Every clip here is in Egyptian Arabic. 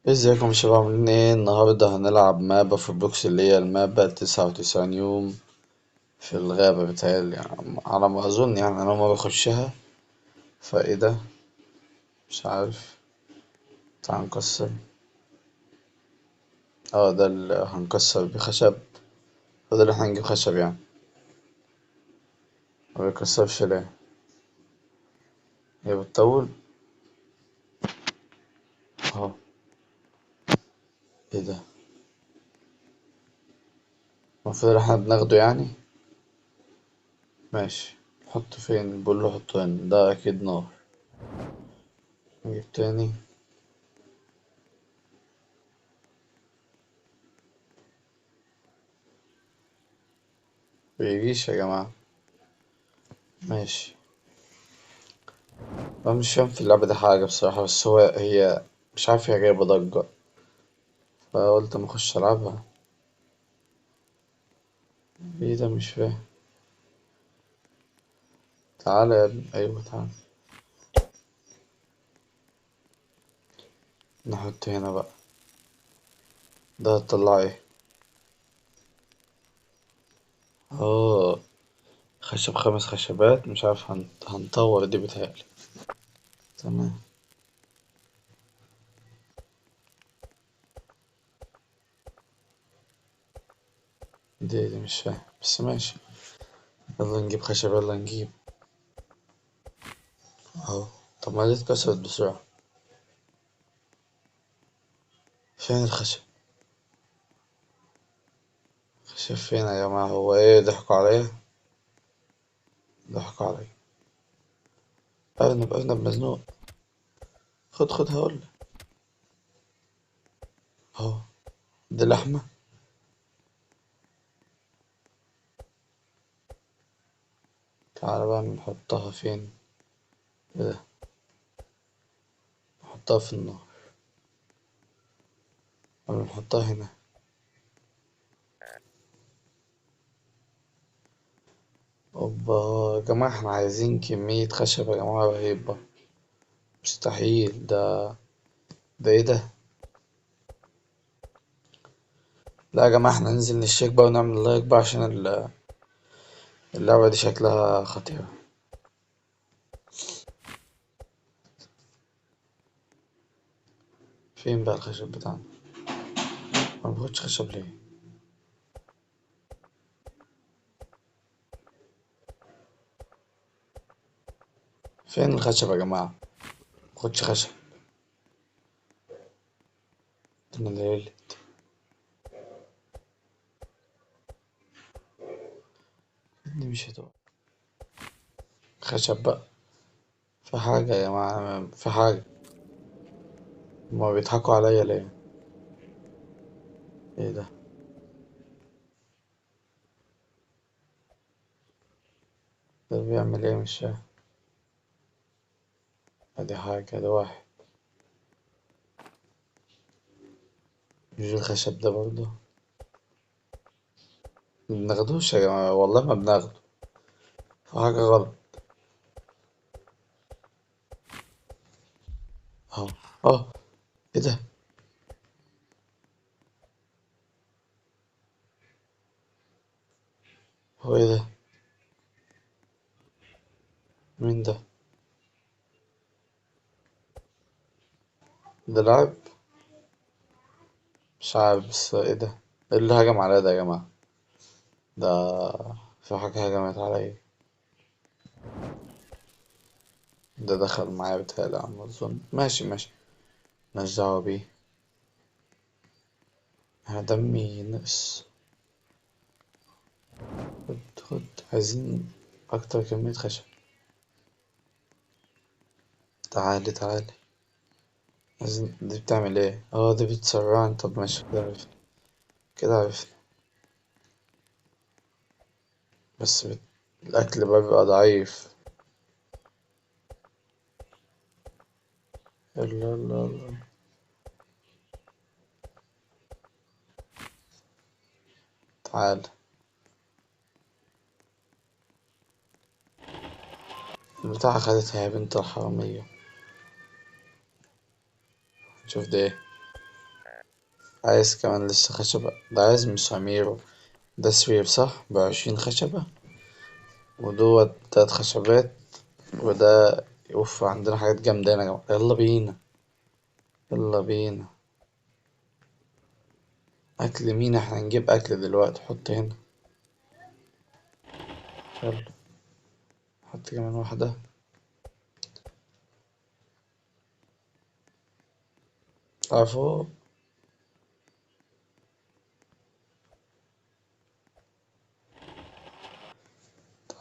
ازيكم يا شباب، عاملين ايه؟ النهارده هنلعب مابا في Roblox اللي هي المابا 99 يوم في الغابة، بتهيألي على ما أظن، أنا ما بخشها. فايه ده؟ مش عارف. تعال نكسر. ده اللي هنكسر بخشب، ده اللي احنا هنجيب خشب. ما بيكسرش ليه؟ هي بتطول اهو. ايه ده؟ المفروض احنا بناخده يعني. ماشي، حطه فين؟ بقول له حطه هنا. ده اكيد نار. نجيب تاني. بيجيش يا جماعة. ماشي، انا مش فاهم في اللعبة دي حاجة بصراحة، بس هي مش عارف هي جايبة ضجة فقلت اما اخش العبها. ايه ده؟ مش فاهم. تعالى يا ابني. ايوه تعالى. نحط هنا بقى. ده هتطلع ايه؟ خشب، 5 خشبات. مش عارف هنطور دي بتهيألي. تمام. دي مش فاهم بس ماشي. يلا نجيب خشب، يلا نجيب اهو. طب ما دي اتكسرت بسرعة. فين الخشب؟ خشب فين يا جماعة؟ هو ايه، ضحكوا عليا؟ ضحكوا عليا. أرنب، أرنب مزنوق. خد، خد، هقول اهو. دي لحمة. تعالى بقى نحطها فين؟ ايه ده؟ نحطها في النار ولا نحطها هنا؟ اوبا يا جماعة، احنا عايزين كمية خشب يا جماعة رهيبة. مستحيل. ده ايه ده؟ لا يا جماعة، احنا ننزل نشيك بقى ونعمل لايك بقى عشان اللعبة دي شكلها خطيرة. فين بقى الخشب بتاعنا؟ ما باخدش خشب ليه؟ فين الخشب يا جماعة؟ ما باخدش خشب. انا ليلت. دي مش هتقع. خشب بقى. في حاجة يا جماعة، في حاجة. هما بيضحكوا عليا ليه؟ ايه ده؟ ده بيعمل ايه؟ مش فاهم. ادي حاجة، ده واحد. مش الخشب ده برضه؟ ما بناخدوش يا جماعة، والله ما بناخده. في حاجة غلط. اهو، اهو. ايه ده؟ هو ايه ده؟ مين ده؟ ده لاعب؟ مش عارف بس ايه ده؟ ايه اللي هجم عليا ده يا جماعة؟ ده في حاجة هجمت عليا. ده دخل معايا بيتهيألي على ما أظن. ماشي ماشي، مالناش دعوة بيه. أنا دمي نقص. خد خد، عايزين أكتر كمية خشب. تعالي تعالي. عايزين. دي بتعمل ايه؟ دي بتسرعني. طب ماشي، كده عرفنا، كده عرفنا. بس الأكل بقى بيبقى ضعيف. يلا يلا يلا. تعال. البتاعة خدتها يا بنت الحرامية. شوف ده ايه؟ عايز كمان لسه خشبة، ده عايز مسامير. ده سرير صح، ب20 خشبة، ودوت 3 خشبات، وده اوف. عندنا حاجات جامدة هنا يا جماعة. يلا بينا يلا بينا. أكل مين؟ احنا هنجيب أكل دلوقتي. حط هنا، يلا حط كمان واحدة. اطلع فوق.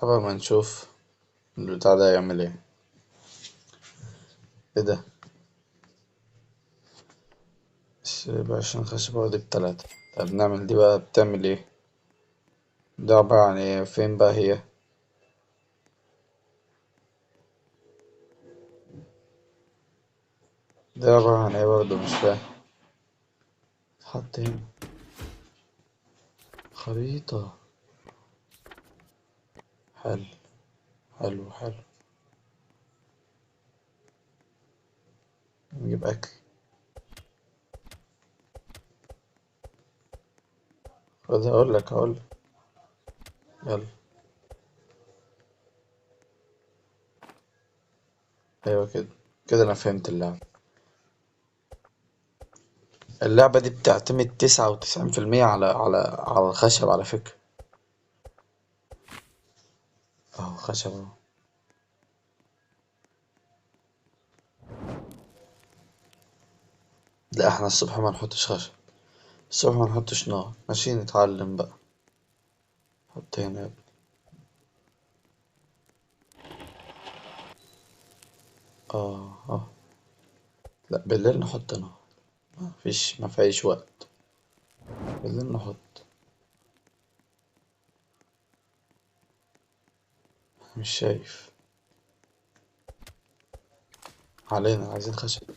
طبعا ما نشوف البتاع ده هيعمل ايه. ايه ده؟ 20 خشبة ودي ب3. طب نعمل دي بقى، بتعمل ايه؟ ده عبارة عن ايه؟ فين بقى هي؟ ده عبارة عن ايه برضه؟ مش فاهم. حط هنا خريطة. حلو حلو حلو. نجيب أكل. خد، هقول لك. يلا. أيوة كده كده، أنا فهمت اللعبة. اللعبة دي بتعتمد 99% على الخشب على فكرة. أهو خشب أهو. لا احنا الصبح ما نحطش خشب، الصبح ما نحطش نار. ماشي نتعلم بقى. حط هنا يا ابني. لا بالليل نحط نار، ما فيش وقت. بالليل نحط. مش شايف علينا، عايزين خشب.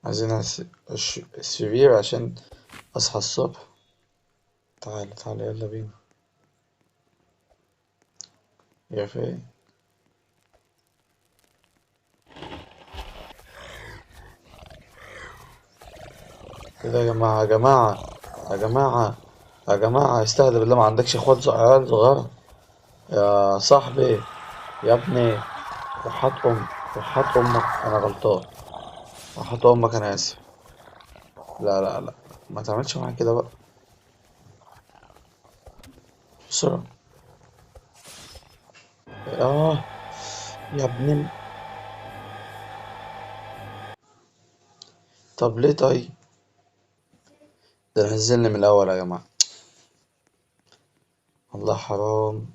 عايزين سرير عشان اصحى الصبح. تعالى تعالى يلا بينا. يا فين؟ ايه ده يا جماعة؟ يا جماعة يا جماعة يا جماعة، استهدى بالله، ما عندكش اخوات عيال صغيرة يا صاحبي؟ يا ابني وحات امك، وحات امك انا غلطان، وحات امك انا اسف. لا لا لا، ما تعملش معايا كده بقى. بسرعة. يا ابني. طب ليه طيب؟ ده نزلني من الأول يا جماعة، والله حرام.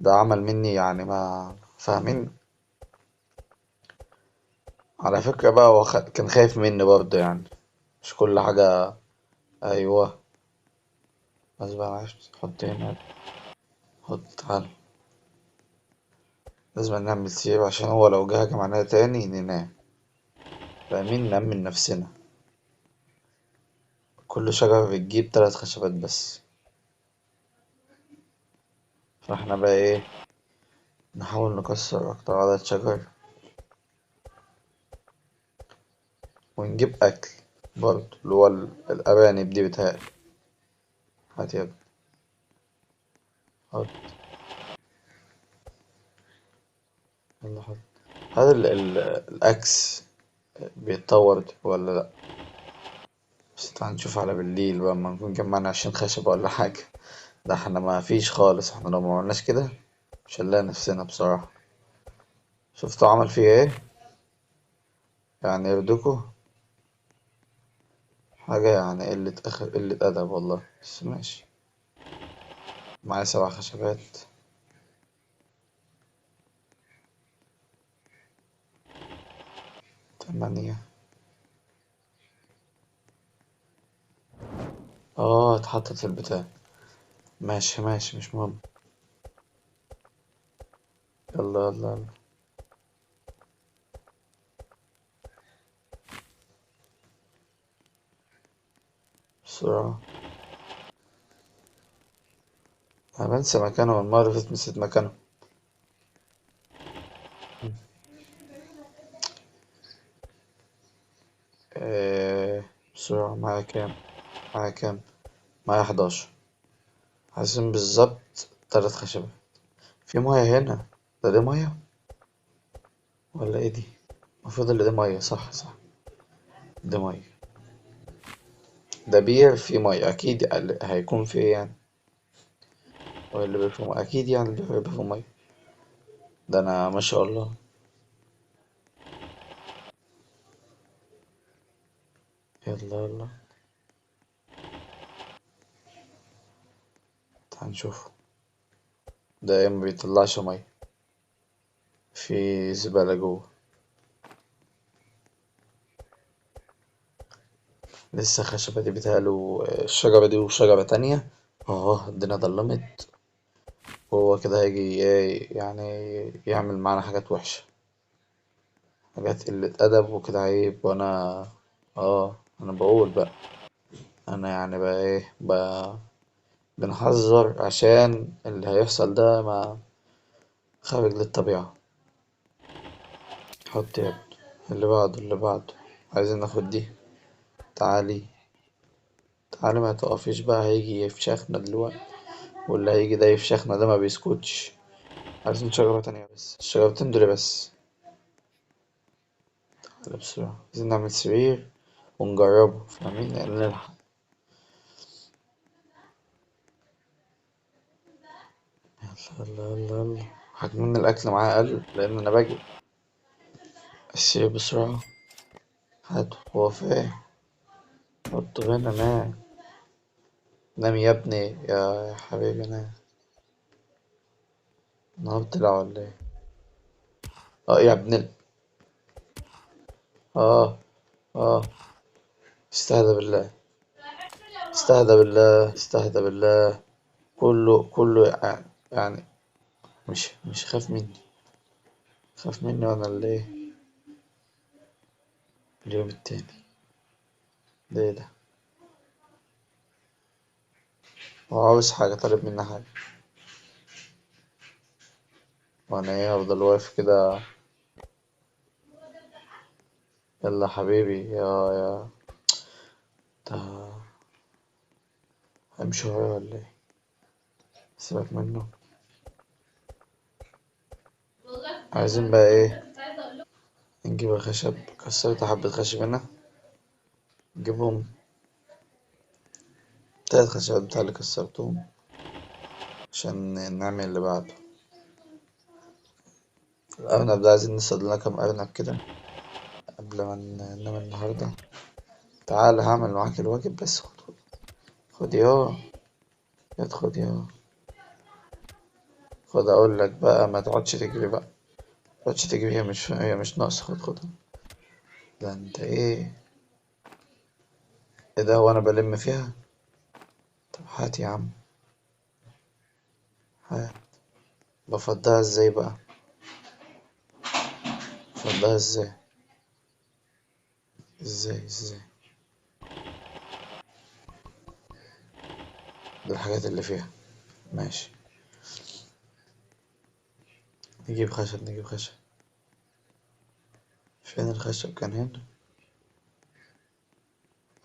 ده عمل مني يعني ما فاهمين. على فكرة بقى هو كان خايف مني برضه يعني، مش كل حاجة. أيوة بس بقى عرفت. حط هنا، حط. تعالى لازم نعمل سيف عشان هو لو جه هجم علينا تاني ننام، فاهمين؟ نأمن نفسنا. كل شجرة بتجيب 3 خشبات بس، فاحنا بقى ايه، نحاول نكسر أكتر عدد شجر ونجيب أكل برضه، اللي هو الأرانب دي بتهيألي. هات يا ابني، حط. يلا حط. هل الأكس بيتطور ولا لأ؟ بس تعال نشوف على بالليل بقى، اما نكون جمعنا 20 خشبة ولا حاجة. ده احنا ما فيش خالص، احنا لو ما عملناش كده مش هنلاقي نفسنا بصراحة. شفتوا عمل فيه ايه؟ يعني يرضيكوا حاجة يعني قلة أخر، قلة أدب والله. بس ماشي، معايا 7 خشبات. 8. اتحطت في البتاع. ماشي ماشي، مش مهم. يلا يلا يلا. بسرعة. أنا بنسى مكانه، المرة اللي فاتت نسيت مكانه. بسرعة، معايا كام؟ معايا كام؟ معايا 11. عايزين بالظبط 3 خشبات. في مية هنا، ده دي مية ولا ايه دي؟ المفروض اللي دي مية، صح صح، دي مية. ده بير في مية أكيد، هيكون في إيه يعني؟ هو اللي بير في مية أكيد يعني، اللي بير في مية. ده أنا ما شاء الله. يلا يلا تعال نشوفه. ده إيه ما بيطلعش مية؟ في زبالة جوه. لسه خشبة دي بيتهيأله الشجرة دي وشجرة تانية. الدنيا ضلمت، وهو كده هيجي يعني يعمل معانا حاجات وحشة، حاجات قلة أدب وكده، عيب. وأنا أنا بقول بقى، أنا يعني بقى إيه بقى، بنحذر عشان اللي هيحصل ده ما خارج للطبيعة. حط يا ابني. اللي بعده، اللي بعده. عايزين ناخد دي. تعالي تعالي، ما تقفيش بقى، هيجي يفشخنا دلوقتي، واللي هيجي ده يفشخنا ده ما بيسكتش. عايزين شجرة تانية بس، الشجرتين دول بس. تعالى بسرعة، عايزين نعمل سرير ونجربه، فاهمين؟ نلحق. يلا يلا يلا يلا. حجمين الأكل معايا أقل لأن أنا باجي. السرير بسرعة. هات، هو فين؟ حطه هنا. نام نام يا ابني يا حبيبي، نام. النهار طلع ولا ايه؟ يا ابن ال-، استهدى بالله، استهدى بالله، استهدى بالله. كله، كله يعني مش خاف مني، خاف مني وانا اللي ايه. اليوم التاني ده ايه ده؟ هو عاوز حاجة، طالب مني حاجة، وانا ايه هفضل واقف كده؟ يلا حبيبي يا ده امشي ورايا ولا ايه؟ سيبك منه. عايزين بقى ايه؟ نجيب الخشب. كسرت حبة خشب هنا، نجيبهم 3 خشبات بتاع اللي كسرتهم عشان نعمل اللي بعده. الأرنب ده عايزين نصطاد لنا كام أرنب كده قبل ما ننام النهاردة. تعال هعمل معاك الواجب، بس خد، خد، خد يا يا خد يا خد. أقول لك بقى ما تقعدش تجري بقى، ما تقعدش تجري، هي مش ناقصة. خد، خد. ده انت ايه؟ ايه ده؟ هو انا بلم فيها؟ طب هات يا عم، هات. بفضيها ازاي بقى؟ بفضيها ازاي؟ ازاي؟ ازاي؟ دي الحاجات اللي فيها. ماشي، نجيب خشب، نجيب خشب. فين الخشب؟ كان هنا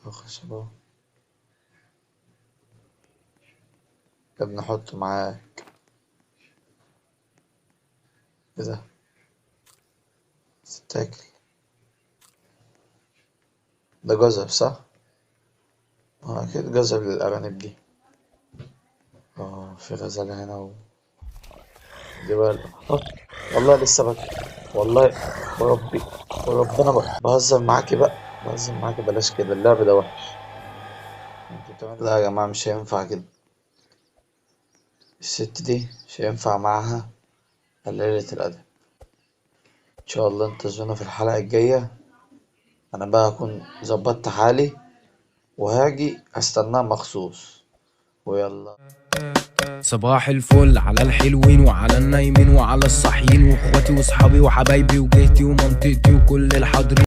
اهو، خشب اهو. طب نحطه معاك. ايه ده؟ تتاكل ده جزر صح؟ اكيد جزر للأرانب دي. في غزالة هنا و جبال. والله لسه بك، والله وربي، وربنا بهزر معاكي بقى، بهزر معاكي. بلاش كده، اللعب ده وحش. انتوا بتعملوا لا يا جماعة، مش هينفع كده. الست دي مش هينفع معاها قليلة الأدب. إن شاء الله انتظرونا في الحلقة الجاية. أنا بقى هكون ظبطت حالي وهاجي أستناها مخصوص. ويلا صباح الفل على الحلوين وعلى النايمين وعلى الصاحيين واخواتي واصحابي وحبايبي وجهتي ومنطقتي وكل الحاضرين.